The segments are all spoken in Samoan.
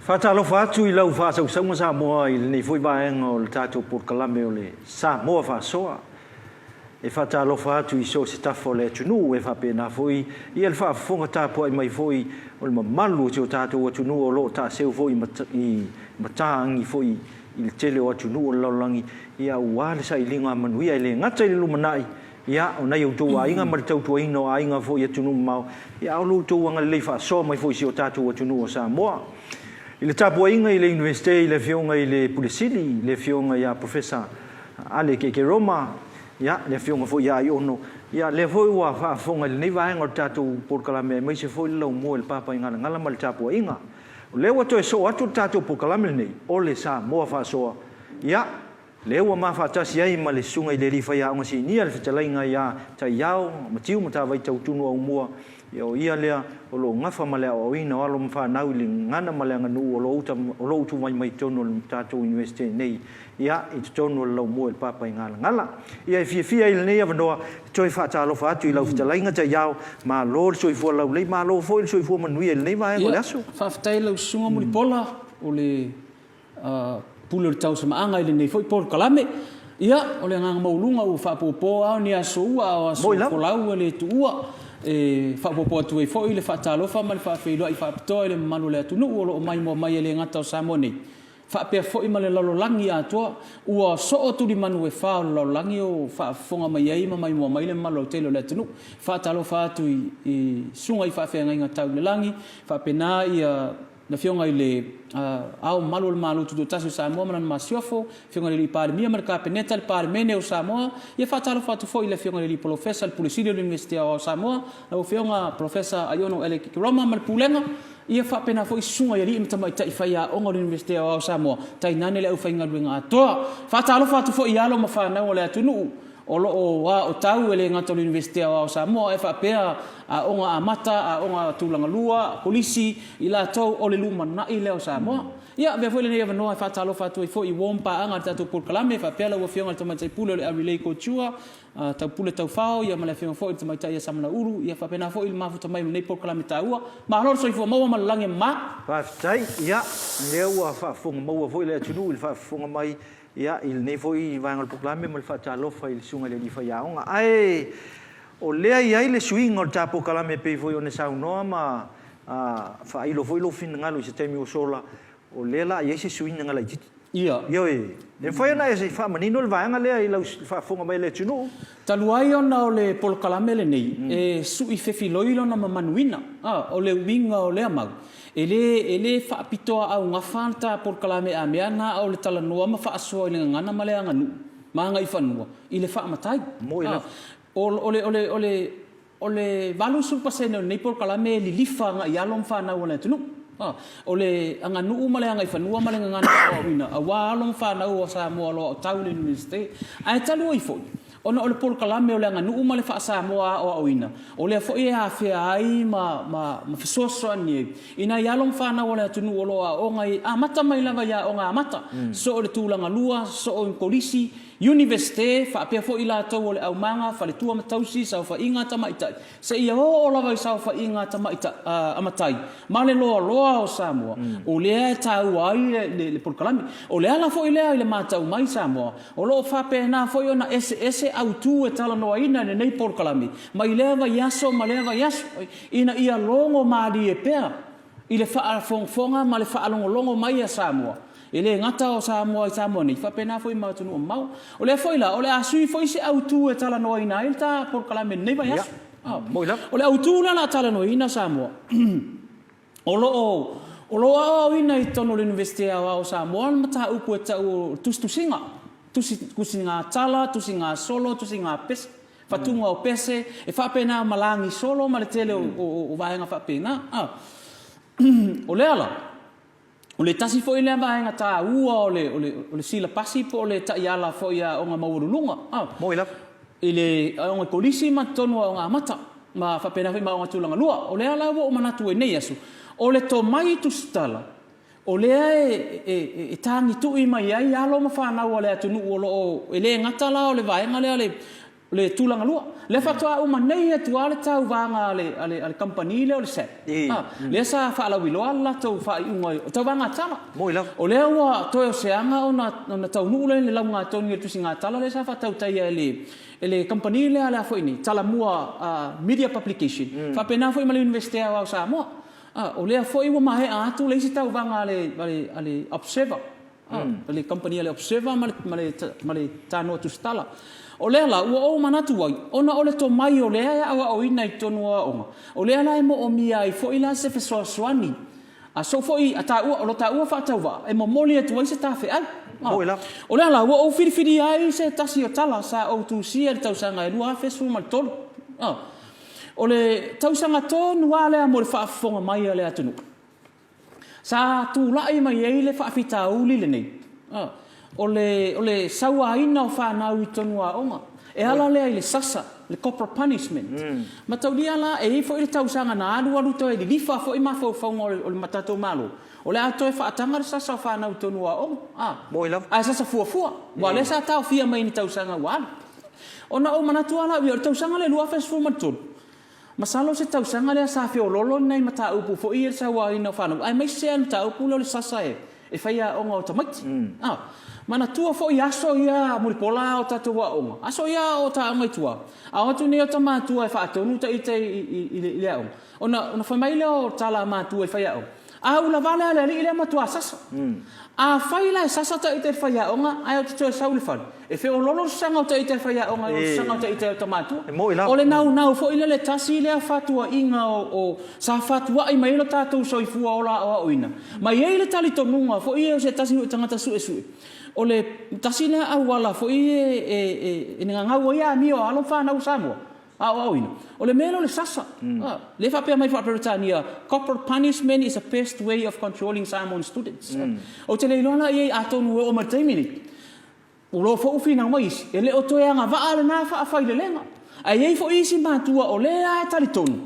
Faatalofa atu i lau faasausauga Samoa i lenei foi vaega o le tatou polokalame o le Samoa Faasoa. E faatalofa atu i so o se tafa o le atunuu e faapena foi ia le faafofoga tapuai mai foi o le mamalu o si o tatou atunuu o lo o taaseu foi i mataagi foi i le tele o atunuu o le lalolagi ia aua le sailiga manuia e le gata i le lumanai ia o nai outou aiga ma le tautuaina o aiga foi i atunuu mamao ia a o lo outou agalelei faasoa mai foi i si o tatou atunuu o Samoa. I le tapuaiga i le Iunivesite i le Afioga i le Pule Sili, le Afioga ia Professor Ale Kekeroma, ia, le Afioga foi ia Aiono, ia, lea foi ua faafofoga i lenei vaega o le tatou polokalame aemaise foi le laumua i le Papaigalagala ma le tapuaiga. O lea ua toe soo atu le tatou polokalame lenei o le Samoa Faasoa, ia, lea ua ma faatasi ai ma le Susuga i le Alii Faiaoga Sinia le Fetalaiga ia Taiao Matiu Matavai Tautunu Aumua, ia o ia lea o lo o gafa ma le aoaoina o alo ma fanau i le gagana ma le aganuu o lo o utumai mai totonu o le tatou Iunivesite nei, ia, i totonu o le laumua i le Papaigalagala. Ia e fiafia i lenei avanoa e toe faatalofa atu i lau fetalaiga Taiao, malo le soifua laulelei, malo foi le soifua manuia i lenei vaega o le aso. Ia, faafetai i lau Susuga Mulipola o le pule o le tausamaaga i lenei foi polokalame. Ia, o le agaga maualuga ua faapopo lava o ni aso ua a o aso folau ua le tuua. E faaopoopo atu ai foi le faatalofa ma le faafeiloai faapitoa i le mamalu o le atunuu o lo o maimoa mai e le gata o Samoa nei, faapea foi ma le lalolagi atoa. Ua soo tulimanu e fa o le lalolagi o faafofoga mai ai ma maimoa mai le mamalu lautele o le atunuu. Faatalofa atu i susuga i faafeagaiga tau i le lagi, faapena ia le Afioga i le Ao Mamalu o le Malo Tutoatasi o Samoa ma Lana Masiofo, Afioga i le Alii Palemia ma le Kapeneta, le Palemene o Samoa. Ia faatalofa atu foi i le Afioga i le Alii Polofesa, le Pule Sili o le Iunivesite Aoao o Samoa, lau Afioga Polofesa Aiono Alec Koroma ma le Pulega. Ia faapena foi susuga i alii ma tamaitai faiaoga o le Iunivesite Aoao o Samoa, tainane le aufaigaluega atoa. Faatalofa atu foi i alo ma fanau a le atunuu o lo o aotau e le gata o le Iunivesite Aoao o Samoa ae faapea aoga amata, aoga tulaga lua, kolisi, i latou o le lumanai lea o Samoa. Ia, avea foi lenei avanoa e faatalofa atu ai foi i uo ma paaga a le tatou polokalame, faapea lau Afioga i le Tamaitai Pule o le Relay Couture, Taupule Taufao, ia ma le Afioga foi i le Tamaitai ia Samalaulu, ia faapena foi le mafuta mai o lenei polokalame taua. Malo le soifua maua ma le lagi e mama. Faafetai. Ia, lea ua faafofoga maua foi le atunuu i le faafofoga mai ia, i lenei foi vaega o le polokalame ma le faatalofa i le Susuga i le Alii Faiaoga. Ae o lea e i ai le suiga o le ta polokalame e pei foi ona saunoa ma faailo foi lou finagalo i se taimi ua sola, o lea la i ai se suiga laitiiti. Ia. Ioe. E mafai ona e faamanino le vaega lea i lau faafofoga mai a le atunuu? Talu ai ona o le polokalame lenei, e sui fefiloi lona mamanuina. O le uiga o lea mau, e le, e le faapitoa augafa le ta polokalame a mea na o le talanoa ma faasoa i le gagana ma le aganuu ma agaifanua i le faamatai. Moi lava. O, o le, o le, o le, O le 80% o lenei polokalame e lilifa agai i alo ma fanau a le atunuu. O le aganuu ma le agaifanua ma le gagana aoaoina aua alo ma fanau a Samoa o lo o aotau i le Iunivesite. Ae talu ai foi, ona o le polokalame o le aganuu ma le faa-Samoa aoaoina, o lea foi e afea ai ma, ma, ma fesoasoani ai i nai alo ma fanau a le atunuu o lo o aooga i, amata mai lava i aoga amata, soo i le tulaga lua, soo i kolisi, Iunivesite, faapea foi i latou o le aumaga, faletua ma tausi, saofaiga a tamaitai, seia oo lava i saofaiga a tamaita, a matai, ma le loaloa o Samoa, o lea e taua ai le polokalame. O le ala foi lea i le matau mai Samoa, o lo o faapena foi ona eseese autu e talanoaina i lenei polokalame, mai lea vaiaso ma lea vaiaso, ina ia logo malie pea i le faafogafoga ma le faalogologo mai a Samoa, e le gata o Samoa i Samoa nei, faapena foi ma atunuu mamao. O lea foi la, o le a sui foi se autu e talanoaina ai le ta polokalame i lenei vaiaso. O le autu la o le a talanoaina Samoa, o lo o o lo o aoaoina i totonu o le Iunivesite Aoao o Samoa le mataupu e tau o tusitusiga, tusi, tusiga tala, tusiga solo, tusiga pese, Fatuga o pese, e faapena ma lagi solo ma le tele o vaega faapena. O lea la, o le tasi foi lea vaega taua o le silapasi po o le taiala foi a aoga maualuluga. Moi lava. I le aoga kolisi ma totonu o aoga amata ma faapena foi ma aoga tulaga lua. O lea la ua ou manatu ai i nei aso, o le tomai tusitala, O lea e tagitui mai ai alo ma fanau a le atunuu o lo o, e le gata la o le vaega lea o le le tulaga lua. Lea faatoa uma nei atu lava le tauvaga a le, a le, a le kamupani lea o le SAP, a, lea sa faalauiloa le latou faaiuga o tauvaga tala. Moi lava. O lea ua toe o se aga ona, ona taunuu lea i le laugatonu i le tusiga tala lea sa faatautaia e le, e le kamupani lea a le a foi nei, Talamua Media Publication, faapena foi ma le Iunivesite Aoao o Samoa. A, o lea foi ua maea atu le isi tauvaga a le, a le, a le Observer, a, le kamupani a le Observer ma le, ma le, ma le Tanoa Tusitala. O lea la, ua ou manatu ai, ona o le tomai o lea e aoaoina i totonu o aoga, o lea la e moomia ai foi la se fesoasoani a sou foi, a taua, o lo taua faatauvaa e momoli atu ai se tafeau. A, Moi lava. o lea la, ua ou filifilia ai se tasi o tala sa ou tusia i le tausaga e 2013. A, o le tausaga tonu lava lea mo le faafofoga mai a le atunuu. Sa tulai mai ai le faafitauli lenei, o le, o le sauaina o fanau i totonu o aoga. E ala lea i le sasa, le corporal punishment. Mataulia la, e i ai foi le tausaga na alualu toe lilifa foi mafaufauga o le, o le tatou Malo, o le a toe faataga le sasa o fanau i totonu o aoga, a, ae sasa fuafua, aua o lea sa taofia mai i ni tausaga ua alu. Ona ou manatu lava lau ia, o le tausaga lea 2013, Masalo o se tausaga lea sa feololo ni nai mataupu foi ia i le sauaina o fanau, aemaise lava le mataupu lea o le sasa e fai aoga o tamaiti. A, manatua foi aso ia Mulipola o tatou aoga, aso ia o ta aoga i tua, a o atu nei ota matua e faatonu ta ita i le aoga, ona fai mai lea o tala a matua i faiaoga, A ula vale a le alii lea matua sasa. Afai la e sasa ta ita i le faiaoga ae ou te toe sau i le fale, e feololo le sasaga o ta ita i le faiaoga i lo le sasaga o ta ita i ota matua. O le naunau foi lea le tasi lea fatuaiga o sa fatuai mai ai lo tatou soifua ola aoaoina. Ma e i ai le talitonuga foi ia o se tasi foi tagata suesue, o le tasi lea auala foi e gagau ai amio a alo ma fanau o Samoa, Aoaoina. O le mea lea o le sasa. Lea e faapea mai faa-Peretania, Corporal punishment is a best way of controlling Samoan students. Ou te le iloa la i ai atonu e oo mai i le taimi nei, o lo o foi ua finau mai isi, e le o toe agavaa lena faafailelega. Ae i ai foi isi matua o lea lava e talitonu,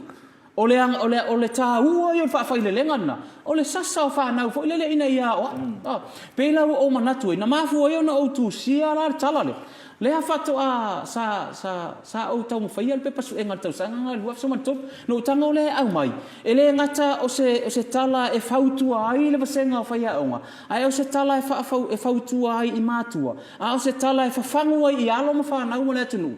O le, o le, o le taua ia o le faafailelega lena, o le sasa o fanau foi lele ina ia aoao. Mm. Pei la ua ou manatu ai, na mafua ai ona ou tusia la le tala lea. Lea faatoa sa, sa, sa ou taumafaia le pepa suega i le tausaga lena 2013. Na ou tago lea e aumai, e le gata o se, o se tala e fautua ai le vasega o faiaoga, ae o se tala e, faafau, e fautua ai i matua, a o se tala e fafagu ai i alo ma fanau ma le atunuu.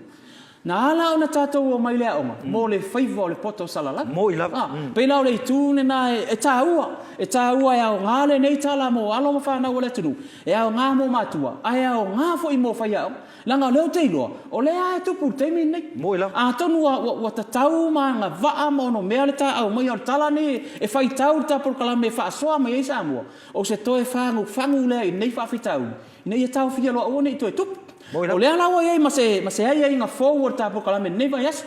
Na ala ona tatou omai i le aoga mo le faiva o le poto salalau. Moi lava. A, pei la o le itu lena e taua, e taua e aoga lenei tala mo alo ma fanau o le atunuu, e aoga mo matua, ae aoga foi mo faiaoga, leaga o lea ou te iloa, o lea lava e tupu i le taimi lenei. Moi lava. Atonu ua, ua, ua tatau ma agavaa ma onomea le ta aumaia o le tala lenei e faitau i le ta polokalame e faasoa mai ai Samoa, o se toe fagufagu lea i lenei faafitauli, Ina ia taofia loa aua ne i toe tupu. O lea la ua i ai ma se, ma se aiaiga fou o le ta polokalame i lenei vaiaso.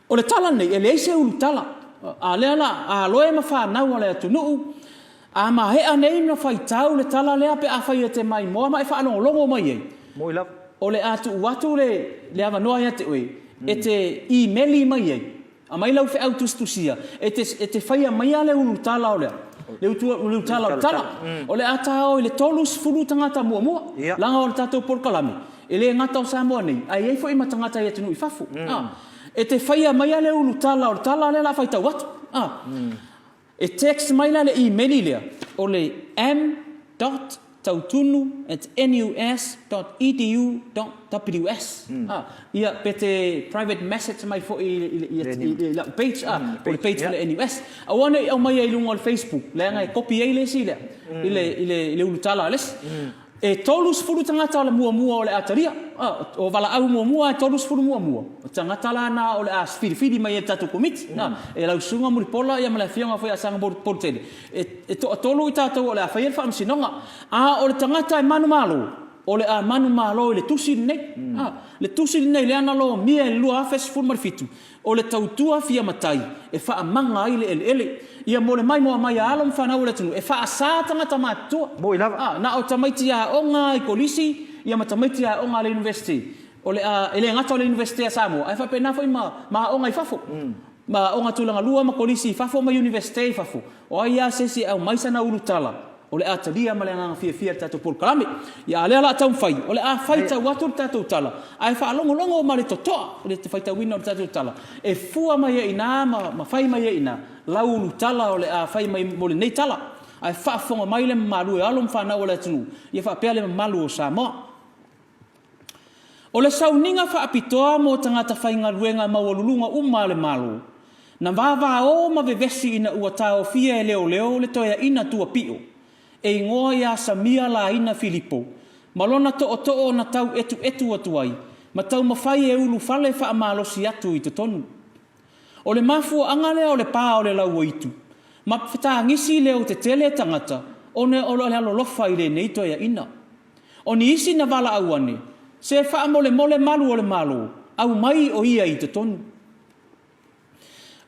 O le tala lenei, e leai se ulutala. A lea la, a loe ma fanau a le atunuu, a maea nei ona faitau le tala lea pe afai e te maimoa ma e faalogologo mai ai, o le a tuu atu le, le avanoa ia te oe e te imeli mai ai Aumai lau feau tusitusia, e te, e te faia maia le ulutala o le, le utu, le ulutala o le tala. O le a taao i le 30 tagata muamua, leaga o le tatou polokalame, e le gata o Samoa nei, ae i ai foi ma tagata i atunuu i fafo. E te faia maia le ulutala o le tala lea o le a faitau atu. E text mai la le imeli lea, o le m dot tautunu at nus dot edu dot ws. Ia, pe te private message mai foi i lau page, po o le page o le NUS. Aua ne i aumaia i luga o le Facebook, leaga e copy ai le isi lea i le ulutala a le isi. E 30 tagata o le muamua o le a talia. O valaau muamua e 30 muamua. O tagata la na o le a filifili mai e le tatou Komiti. E lau Susuga Mulipola ia ma le Afioga foi ia Saga Polutele. E toatolu i tatou o le a faia le faamasinoga. A o le tagata e manumalo, o le a manumalo i le tusi lenei. Le tusi lenei lea na lomia i le 2017, O le tautua fia matai e faamaga ai le eleele. Ia mo le maimoa mai a alo ma fanau o le atunuu e faasa tagata matutua. Moi lava. A, na o tamaiti aoga i kolisi ia ma tamaiti aoga a le University. O le a, e le gata o le University a Samoa, ae faapena foi ma, ma aoga i fafo. Ma aoga tulaga lua ma kolisi i fafo ma Universite i fafo. O ai lava se isi e aumai sana ulutala. o le a talia ma le agaga fiafia le tatou polokalame. Ia, a o lea o le a taumafai, o le a faitau atu le tatou tala, ae faalogologo ma le totoa i le faitauina o le tatou tala, e fua mai ai i ina ma fai mai ai i ina lau ulutala o le a fai mai mo lenei tala. Ae faafofoga mai le mamalu e alo ma fanau a le atunuu, ia faapea le mamalu o Samoa. O le sauniga faapitoa mo tagata faigaluega maualuluga uma a le Malo, na vavao ma vevesi ina ua taofia e leoleo le toeaina tuapio e igoa ia Samia Laina Filipo ma lona tootoo na tau etuetu atu ai ma taumafai e ulufale faamalosi atu i totonu. O le mafuaaga lea o le pa o le lauoitu ma fetagisi leotetele tagata ona o le alolofa i lenei toeaina. O ni isi na valaau ane, se faamolemole malu o le Malo, aumai o ia i totonu.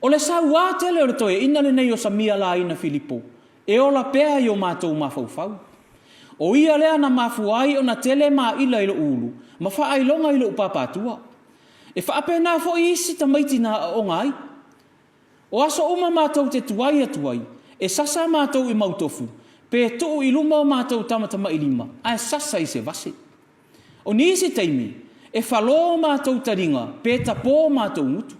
O le saua tele o le toeaina lenei o Samia Laina Filipo, e ola pea i o matou mafaufau. O ia lea na mafua ai ona tele maila i lou ulu ma faailoga i lou papaatua. E faapena foi isi tamaiti na aooga ai. O aso uma matou te tuai atu ai, e sasa matou i Mautofu, pe tuu i luma o matou tamatamailima, ae sasa i se vase. O nisi taimi, e falō matou taliga pe tapō matou gutu.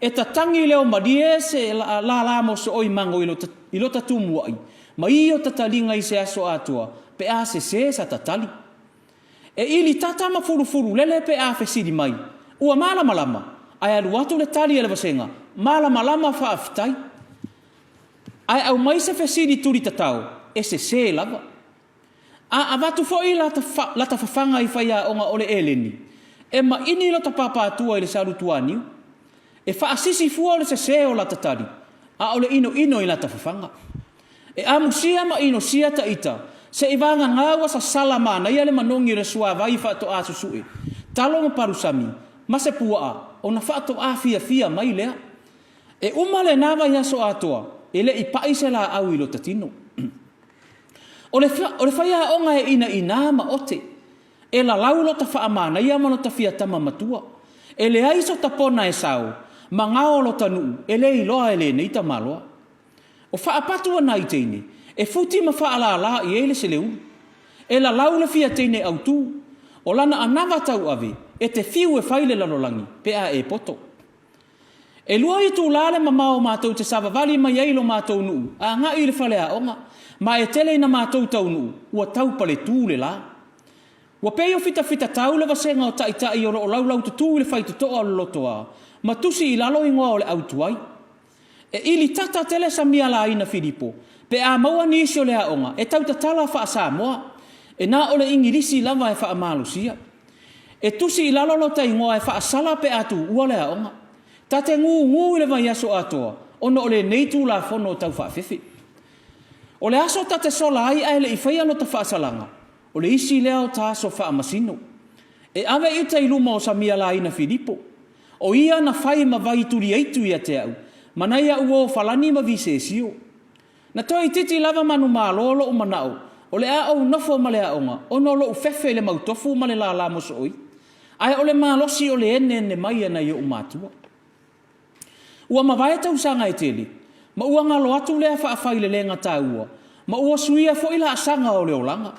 E tatangi leo malie se lālā mosooi mago i lota tumuaʻi ma io ta taliga i se aso atoa pe a sesē sa ta tali. E ili tata ma fulufulu lele pe a fesili mai, Ua malamalama? Ae alu atu le tali a le vasega, Malamalama faafetai. Ae aumai se fesili tuli tatao, e sesē lava. A avatu foi lata fafaga i faiaoga o le eleni, e maini lota papaatua i le salutuaniu. E faasisi fua o le sesē o lata tali, a o le inoino i lata fafaga. E amusia ma inosia ta ita, seivagana ua sasala manaia le manogi o le suavai faatoa susue, talo ma palusami, ma se puaa, ona faatoa fiafia mai lea. E uma lena vaiaso atoa, e le i pai se laau i lota tino. O le, o le faiaoga e inaina ma ote. E lalau lota faamanaia ma lota fia tama matua. E leai sota pona e sao, ma gao lota nuu, e le iloa e lenei tamaloa. O faapatu a nai teine, e futi ma faalālā i ai le seleulu. E lalau le fia teine autū. O lana anava tauave, e te fiu e fai le lalolagi, pe a e poto. E lua itulā le mamao matou te savavali mai ai i lo matou nuu, agai i le faleaoga, ma e tele ina matou taunuu, ua tau paletū le lā. Ua pei o fitafitatau le vasega o taitai o lo o laulaututū i le faitotoa o le lotoa, ma tusi i lalo igoa o le au tuai. E ili tata tele Samia Laina Filipo pe a maua nisi o le aoga e tau tatala faa-Samoa, e na o le Igilisi lava e faamalosia. E tusi i lalo lota igoa e faasala pe a tuua le aoga. Ta te gūgū i le vaiaso atoa ona o lenei Tulafono tau faafefe. O le aso ta te sola ai ae le i faia lota faasalaga, o le isi lea o ta aso faamasino. E ave ita i luma o Samia Laina Filipo. O ia na fai ma vai tuliaitu ia te au, ma nai a'u uo Falani ma Visesio. Na toeitiiti lava manumalo lo'u mana'o o le a ou nofo ma le aoga ona o lo'u fefe i le mautofu ma le lālā mosooi, ae o le malosi o le eneene mai a nai o'u matua. Ua mavae tausaga e tele, ma ua galo atu lea faafailelega taua, ma ua suia foi laasaga o le olaga.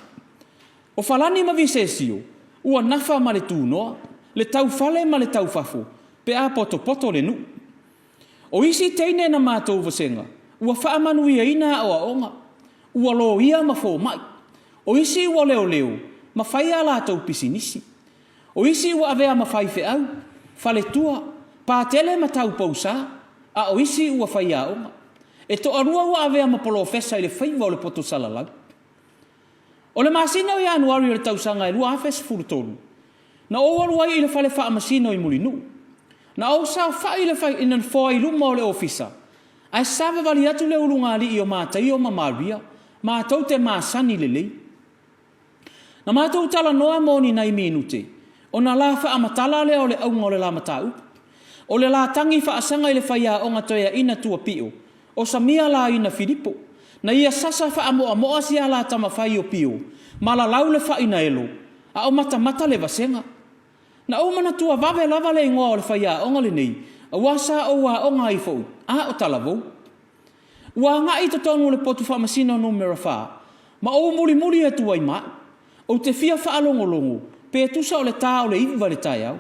O Falani ma Visesio, ua nafa ma le tunoa, le taufale ma le taufafo, pe a potopoto le nuu. O isi teine na matou vasega, ua faamanuiaina aoaoga, ua loia ma fomai. O isi ua leoleo ma fai a latou pisinisi. O isi ua avea ma faifeau, faletua, patele ma taupousa, a o isi ua faiaoga. E toalua ua avea ma polofesa i le faiva o le poto salalau. O le masina o Ianuari o le tausaga e 2013, na ou alu ai i le fale faamasino i Mulinuu. Na ou saofai i le i le nofoa i luma o le ofisa, ae savavali atu le ulugalii o Mataio ma Maria, matou te masani lelei. Na matou talanoa mo ni nai minute, ona la faamatala lea o le auga o le la mataupu. O le la tagi faasaga i le faiaoga toeaina tuapio, o Samia Laina Filipo. Na ia sasa faamoamoa si a la tama fai o Pio, ma lalau le fainaelo, a o matamata le vasega. Na ou manatua vave lava le igoa o le faiaoga lenei, aua sa ou aoga ai foi, a o talavou. Ua agai i totonu o le potu faamasino numera fa. Ma ou mulimuli atu ai ma au. Ou te fia faalogologo pe tusa o le ta o le iva i le taeao.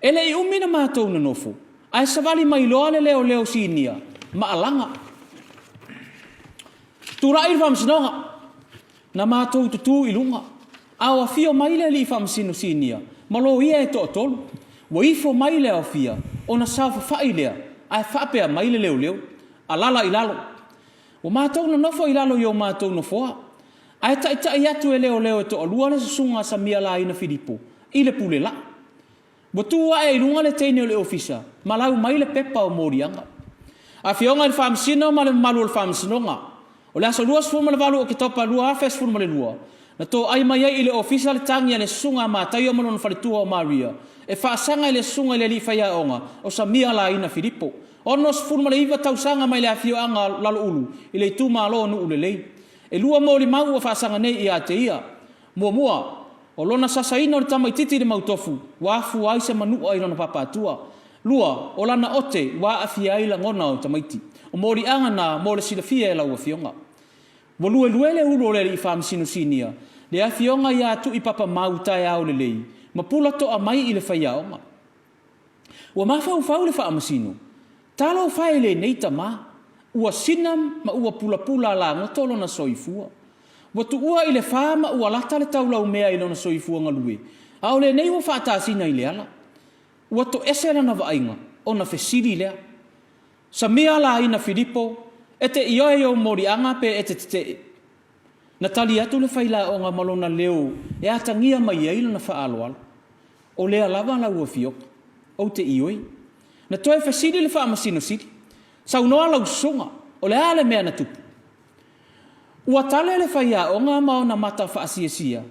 E le i umi na matou nonofo, ae savali mai loa le leoleo sinia ma alaga. Tulai i le faamasinoga! Na matou tutū i luga, a o afio mai le alii faamasino sinia ma loia e toatolu. Ua ifo mai le aofia ona saofafai lea ae faapea mai le leoleo, Alala i lalo! Ua matou nonofo i lalo i o matou nofoa, ae taitai atu e leoleo e toalua le susuga a Samia Laina Filipo i le pule laa. Ua tu ae i luga le teine o le ofisa ma lau mai le pepa o moliaga. Afioga i le Faamasino ma le mamalu o le Faamasinoga, o le aso 28 Oketopa 2012, na toai mai ai i le ofisa le tagi a le Susuga a Mataio ma lona faletua o Maria e faasaga i le Susuga i le alii faiaoga o Samia Laina Filipo, 69 tausaga mai le afioaga Laloulu i le itumalo o Nuulelei. E lua molimau ua faasaga nei ia te ia. Muamua, o lona sasaina o le tamaitiiti i le mautofu ua afua ai se manua i lona papaatua. Lua, o lana ote ua aafia ai lagona o tamaiti. O moliaga na mo le silafia e lau Afioga. Ua luelue le ulu o le alii faamasino sinia, le Afioga ia Tuipapa Mau taeao lelei ma pula toa mai i le faiaoga. Ua mafaufau le Faamasino, Talofa e lenei tama, ua sina ma ua pulapula lagoto lona soifua. Ua tuua i le fa ma ua lata le taulaumea i lona soifua galue, a o lenei ua faatasina i le ala. Ua toese lana vaaiga, ona fesili lea, Samia Laina Filipo, e te ioe i ou moliaga pe e te tetee? Na tali atu le failaoga ma lona leo e atagia mai ai lona faaaloalo. O lea lava lau Afioga, ou te ioe. Na toe fesili le Faamasino Sili, Saunoa lau susuga, o le a le mea na tupu? Ua tale le faiaoga ma ona mata faasiasia,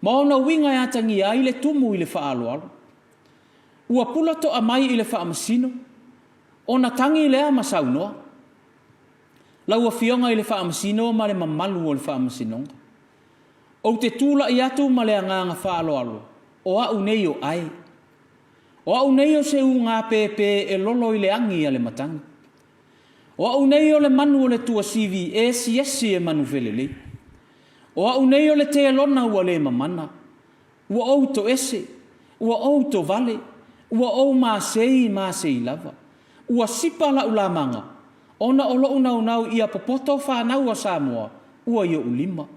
ma ona uiga e atagia ai le tumu i le faaaloalo. Ua pula toa mai i le Faamasino, ona tagi lea ma saunoa, Lau Afioga i le Faamasino ma le mamalu o le Faamasinoga, Ou te tulai atu ma le agaga faaaloalo, o a'u nei o ʻAe. O a'u nei o se ugāpēpē e lolo i le agi a le matagi. O a'u nei o le manu o le tuasivi e esiesi e manufelelei. O a'u nei o le tēlona ua le mamana. Ua ou toese, ua ou tovale, ua ou masei masei lava. Ua sipa la'u lamaga, ona o lo'u naunau ia popoto fanau a Samoa ua i o'u lima.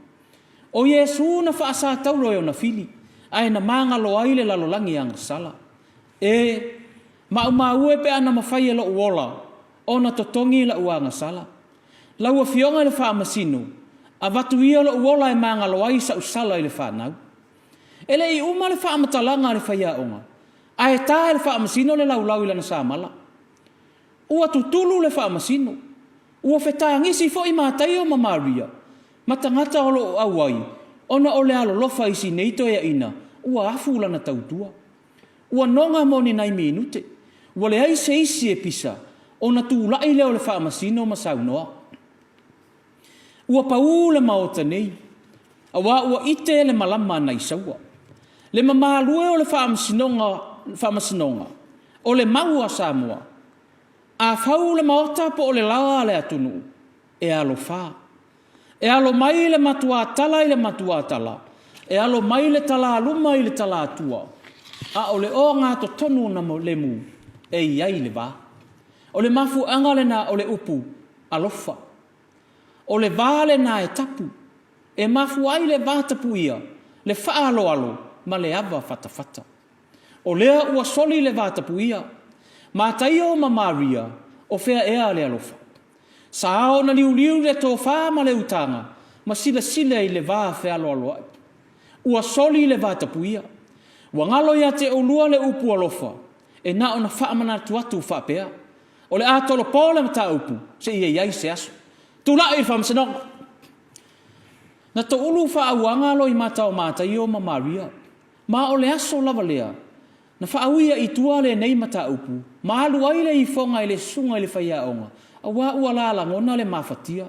ʻO Iesū na faasataulo e ona fili, ae na magalo ai le lalolagi agasala. E, maumau e pe ana mafai e loʻu ola ona totogi la'u agasala. Lau Afioga i le Faamasino, avatu ia loʻu ola e magalo ai sa'u sala i le fanau. E le i uma le faamatalaga a le faiaoga, ae ta e le Faamasino le laulau i lana samala. Ua tutulu le Faamasino. Ua fetagisi foi Mataio ma Maria, ma tagata o lo o auai, ona o le alolofa i si nei toeaina ua afu lana tautua. Ua noga mo ni nai minute, ua leai se isi e pisa, ona tulai lea o le Faamasino ma saunoa. Ua paū le maota nei, auā ua ite le malama a nai saua. Le mamalue o le Faamasinoga, Faamasinoga, o le mau a Samoa. A fau le maota po o le laoa a le atunuu, e alofa. E alo mai le matuatala i le matuatala, e alo mai le talaluma i le talatua, a o le ogatotonu na lemu e i ai le va. O le mafuaaga lena o le upu alofa. O le va lena e tapu, e mafua ai le va tapuia, le faaaloalo ma le ava fatafata. O lea ua soli le va tapuia. Mataio ma Maria, o fea ea le alofa? Sa ona liuliu le tofa ma le utaga ma silasila i le va fealoaloai. Ua soli le va tapuia. Ua galo ia te oulua le upu alofa, e na ona faamanatu atu faapea, O le a tolopo le mataupu seia i ai se aso. Tulai i le faamasinoga! Na toulu faaauaga loimata o Mataio ma Maria, ma o le aso lava lea na faauia i tua lenei mataupu ma alu ai le ifoga i le susuga i le faiaoga, auā ua lalagona le mafatia,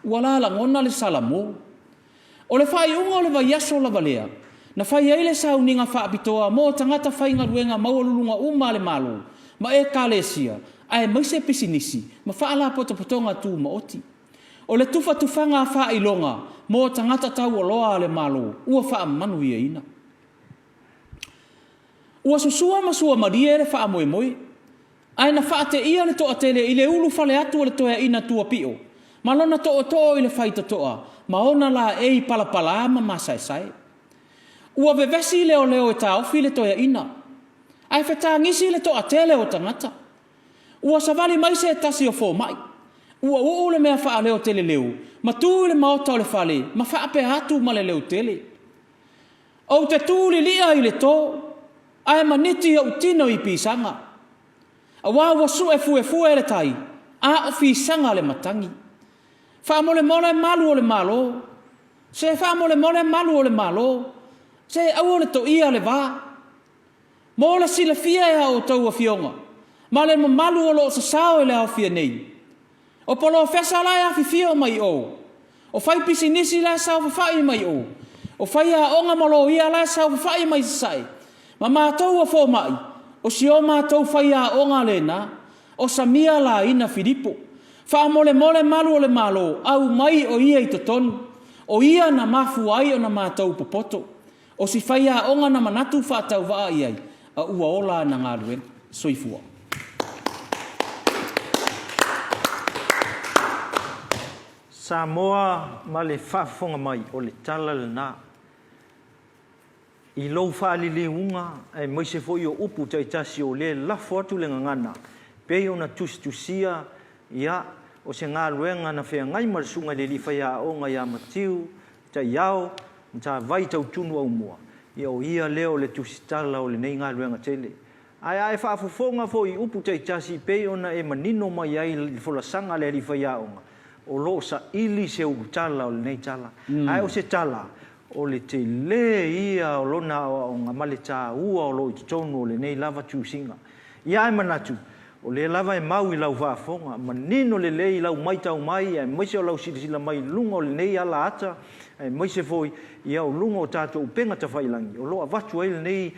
ua lalagona le salamo. O le faaiuga o le vaiaso lava lea, na fai ai le sauniga faapitoa mo tagata faigaluega maualuluga uma a le Malo ma Ekalesia aemaise pisinisi ma faalapotopotoga tumaoti. O le tufatufaga faailoga mo tagata taualoa a le Malo ua faamanuiaina. Ua susua ma suamalie le faamoemoe, ae na faateia le toatele i le ulufale atu o le toeaina tuapio ma lona tootoo i le faitotoa ma ona laei palapala ma masaesae. Ua vevesi leoleo e taofi le toeaina, ae fetagisi le toatele o tagata. Ua savali mai se tasi o fomai. Ua uu le mea faaleotele leo ma tu i le maota o le fale ma faapea atu ma le leotele, Ou te tu lilia i le to, ae maniti ou tino i pisaga. Aua ua sue fuefue le tai, a o fisaga le matagi. Faamolemole malu o le Malo, se faamolemole malu o le Malo, se aua le toia le va. Mo le silafia e a outou afioga, ma le mamalu o lo o sasao i le aofia nei, o polofesa la e afifio mai i o, o faipisinisi la e saofafai mai o, o faiaoga ma loia la e saofafai mai Sasae, ma matou o fomai, o si o matou faiaoga lena, o Samia Laina Filipo. Faamolemole malu o le Malo, aumai o ia i totonu. O ia na mafua ai ona matou popoto. O si faiaoga na manatu faatauvaa i ai, a ua ola ana galuega. Soifua. Samoa ma le faafofoga mai, o le tala lena. I lou faaliliuga aemaise foi o upu taitasi o lea e lafo atu le gagana pei ona tusitusia, ia, o se galuega na feagai ma le Susuga i le Alii Faiaoga ia Matiu Taiao, Matavai Tautunu Aumua, ia o ia lea o le tusitala o lenei galuega tele. Ae a e faafofoga foi i upu taitasi pei ona e manino mai ai i le folasaga a le Alii Faiaoga, o lo o saili se ulutala o lenei tala. Ae o se tala, o le tele ia o lona aoaoga ma le taua o lo o i totonu o lenei lava tusiga. Ia ae manatu, o lea lava e mau i lau faafofoga, manino lelei i lau maitau mai aemaise o lau silasila mai i luga o lenei ala ata, aemaise foi ia o luga o tatou upega tafailagi o lo o avatu ai lenei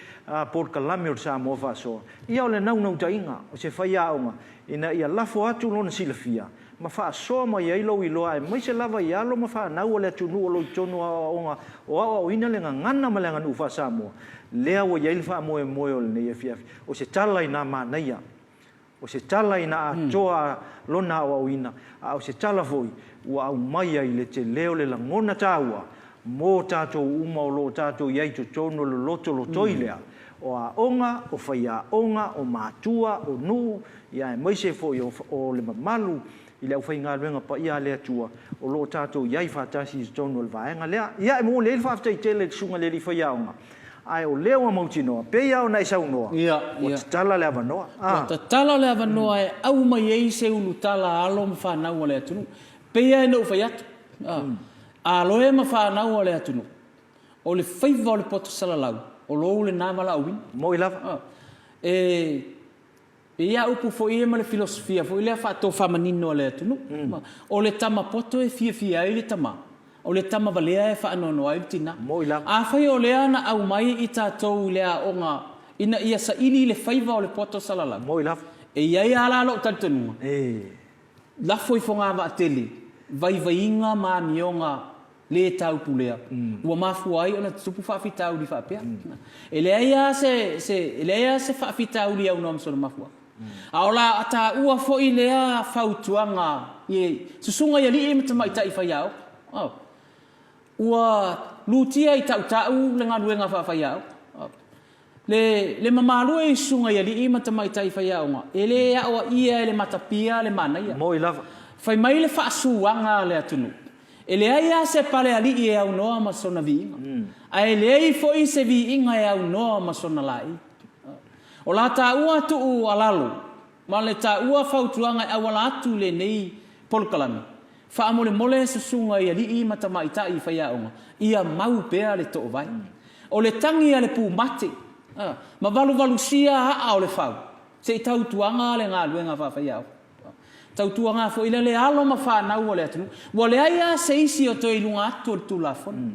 polokalame o le Samoa Faasoa. Ia o le naunautaiga o se faiaoga ina ia lafo atu lona silafia ma faasoa mai ai lou iloa aemaise lava i alo ma fanau a le atunuu o lo o i totonu o aoaoga o aoaoina le gagana ma le aganuu faa-Samoa, lea ua i ai le faamoemoe o lenei afiafi. O se tala ina manaia, o se tala ina atoa lona aoaoina, a o se tala foi ua aumaia i le tele o le lagona taua mō tātou uma o lo o tātou i ai i totonu o le loto lotoi lea, o aoga, o faiaoga, o matua, o nuu, ia aemaise foi o le mamalu i le aufaigaluega paia a le Atua o lo o tatou i ai faatasi i totonu o le vaega lea. Ia, e momoli ai le faafetai tele i le Susuga i le Alii Faiaoga, ae o lea ua mautinoa, pei lava ona e saunoa, ua tatala le avanoa. Ua tatala le avanoa e aumai ai se ulutala a alo ma fanau a le atunuu. Pei lava ina ou fai atu, alo e ma fanau a le atunuu, o le faiva o le poto salalau, o lou lena valaauina. Moni lava. E E i ai upu foi ia ma le filosofia foi lea faatofamanino a le atunuu. O le tama poto e fiafia ai le tama, o le tama valea e faanoanoa ai le tina. Afai o lea na aumai i tatou i le aoga ina ia saili le faiva o le poto salalau, e i ai lava la lou talitonuga, lafo i fogavaatele vaivaiga ma amioga le taupulea ua mafua ai ona tutupu faafitauli faapea. E leai lava se, se, e leai lava se faafitauli e aunoa ma sona mafuaaga. A o la taua foi lea fautuaga i susuga i alii ma tamaitai faiaoga. Oh. Ua lutia i tautau le galuega faafaiaoga. Oh. Le, le mamalu e i susuga i alii ma tamaitai faiaoga, e le aoaia e le matapia le manaia. Moi lava. Fai mai le faasuaga a le atunuu, e leai lava se palealii e aunoa ma sona viiga, ae leai foi se viiga e aunoa ma sona laei. O la taua tuu alalo ma le taua fautuaga e auala atu i lenei polokalame, Faamolemole susuga i alii ma tamaitai faiaoga, ia mau pea le toovae. O le tagi a le pumate, ma valuvalusia aa o le fau, se i tautuaga le galuega faafaiaoga. Tautuaga foi lea le alo ma fanau a le atunuu. Ua leai lava se isi o toe i luga atu o le Tulafono.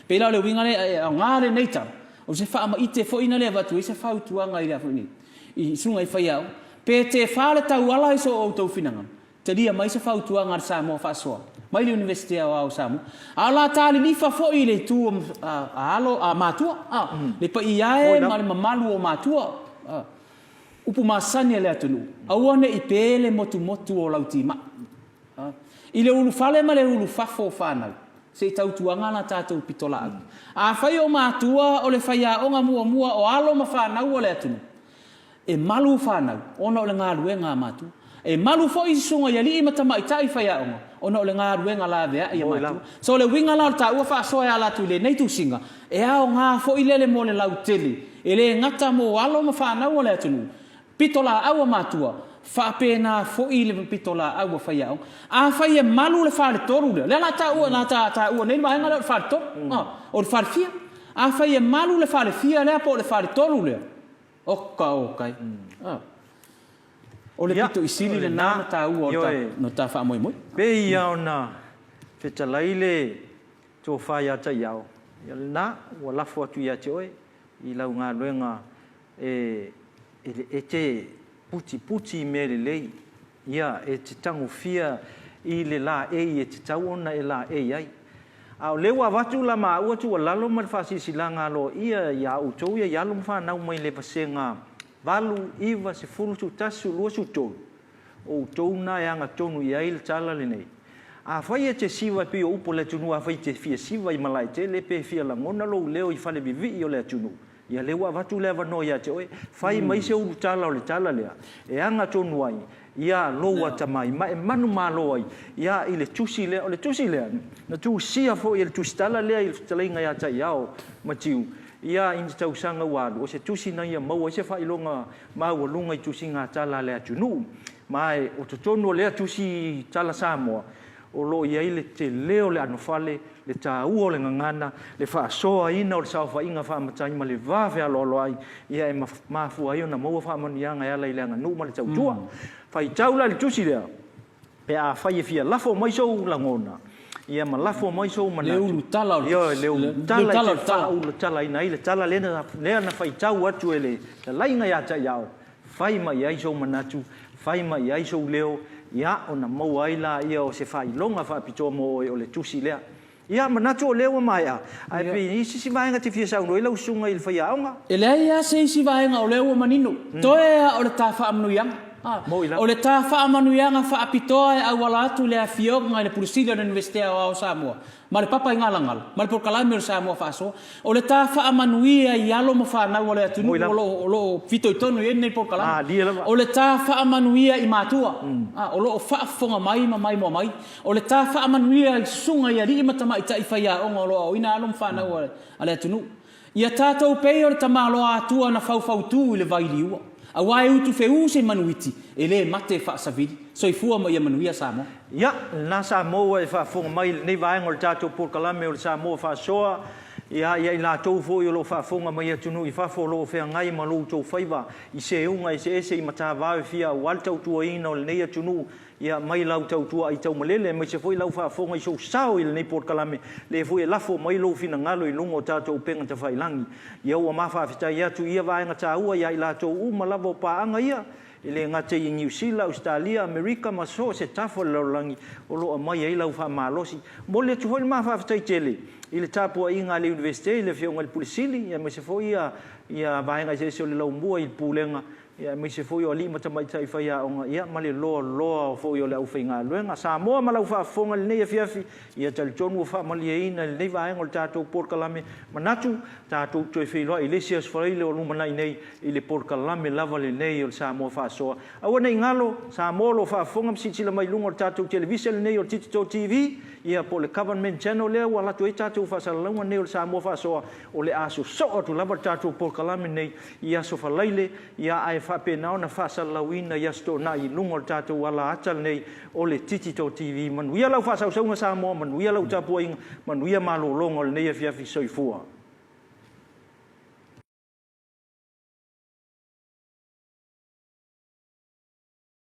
Pei la o le uiga lea, e aoga lenei tala, o se faamaite foi na lea e avatu ai se fautuaga i le a foi nei, i susuga i faiaoga. Pe tefa le tauala i so outou finagalo, Talia mai se fautuaga a le Samoa Faasoa. mai le Iunivesite Aoao o Samoa. A o la ta lilifa foi i le itu a alo, a matua, a, le paia e ma le mamalu o matua, a. Upu masani a le atunuu, aua ne i pe le motumotu o lau timai. A. I le ulufale ma le ulufafo o fanau, se i tautuaga la tatou pitolaau. Afai o matua o le faiaoga muamua o alo ma fanau a le atunuu, E malu fanau ona o le galuega a matua. E malu foi susuga i alii ma tamaitai faiaoga ona o le galuega laveai a matua. So o le uiga la o le taua faasoa e ala atu i lenei tusiga, e aoga foi lele mo le lautele, e le gata mo alo ma fanau a le atunuu, pitolaau a matua, faapena foi le pitolaau a faiaoga. Afai e malu le faletolu lea, lea la taua, la ta taua nei le vaega lea o le faletolu, o le falefia. Afai e malu le falefia lea po o le faletolu lea, Oka oka e. O le pito i sili lena ona taua o le ta faamoemoe. Pei ia ona fetalai le tofa ia Taiao, ia lena ua lafo atu ia te oe i lau galuega e te putiputi i mea lelei, ia e te tagofia i le laei e tatau ona e laei ai. A o lea ua avatu la maua tuualalo ma le faasilasilaga aloaia ia outou ia i alo ma fanau mai le vasega 8, 9, 10, 11, 12, 13, o outou na e agatonu i ai le tala lenei. Afai e te siva e pei o upu a le atunuu afai e te fia siva i malaetele pe fia lagona lou leo i fale vivii o le atunuu, ia lea ua avatu le avanoa ia te oe, fai mai se ulutala o le tala lea e agatonu ai ia lou atamai ma e manumalo ai ia i le tusi lea. O le tusi lea na tusia foi e le tusitala lea i le fetalaiga ia Taiao Matiu ia i ni tausaga ua alu, o se tusi na ia maua ai se faailoga maualuga i tusiga tala a le atunuu. Ma e o totonu o lea tusi tala Samoa, o lo o i ai le tele o le anofale, le taua o le gagana, le faasoaina o le saofaiga faamatai ma le va fealoaloai, ia e mafua ai ona maua faamanuiaga e ala i le aganuu ma le tautua. Faitau la i le tusi lea, pe afai e fia lafo mai sou lagona, ia ma lafo mai sou manatu. Le ulutala o le tusi. Ioe, le ulutala e te faaulutalaina ai le tala lea na faitau atu e le talaiga ia Taiao, Fai mai ai sou manatu, fai mai ai sou leo, ia, ona maua ai laia o se faailoga faapitoa mo oe o le tusi lea. Ia, manatu o lea ua maea, ae pe i ai se isi vaega e te fia saunoa ai lau susuga i le faiaoga? E leai lava se isi vaega o lea ua manino. Toe lava o le ta faamanuiaga. O le ta faamanuiaga faapitoa e auala atu i le Afioga i le Pule Sili o le Iunivesite Aoao o Samoa, ma le Papa i Galagala, ma le Polokalame o le Samoa Faasoa. O le ta faamanuia i alo ma fanau a le atunuu o lo o lo o fitoitonu i ai lenei polokalame. O le ta faamanuia i matua o lo o faafofoga mai ma maimoa mai. O le ta faamanuia i susuga i alii ma tamaitai faiaoga o lo o aoina alo ma fanau a le atunuu. Ia tatou pei o le tamaloa Atua na faufautu i le vai liua. Aua e utufeu se manuiti, e le mate faasavili. Soifua ma ia manuia Samoa. Ia, lena Samoa ua e faafofoga mai i lenei vaega o le tatou polokalame o le Samoa Faasoa, ia, ia i latou foi o lo o faafofoga mai i atunuu i fafo o lo o feagai ma lo outou faiva i seuga eseese i matavao e fia aua le tautuaina o lenei atunuu, ia, mai lau tautua aitaumalele aemaise foi lau faafofoga i sou sao i lenei polokalame, lea foi e lafo mai lou finagalo i luga o tatou upega tafailagi. Ia ua ma faafetai atu i ia vaega taua ia i latou uma lava o paaga ia, e le gata i Niu Sila, Ausetalia, Amerika ma so o se tafa o le lalolagi o lo o aumai ai lau faamalosi. Momoli atu foi le ma faafetai tele i le tapuaiga a le Iunivesite i le Afioga i le Pule Sili aemaise foi ia vaega eseese o le laumua i le Pulega aemaise foi o alii ma tamaitai faiaoga, ia ma le loaloa foi o le aufaigaluega. Samoa ma lau faafofoga i lenei afiafi, ia talitonu ua faamalieina i lenei vaega o le tatou polokalame. Manatu, tatou toe feiloai i le isi Aso Faraile o lumanai nei i le polokalame lava lenei o le Samoa Faasoa. Aua ne i galo, Samoa o lo o faafofoga ma silasila mai i luga o le tatou televisa lenei o le Titito TV, ia po o le Government Channel lea ua alu atu ai tatou faasalalauga nei o le Samoa Faasoa, o le a sosoo atu lava le tatou polokalame nei i Aso Faraile, ia ae faapena ona faasalalauina i Aso Toonai i luga o le tatou alaata lenei o le Titito TV. Manuia lau faasausauga Samoa, manuia lau tapuaiga, manuia malologa o lenei afiafi. Soifua.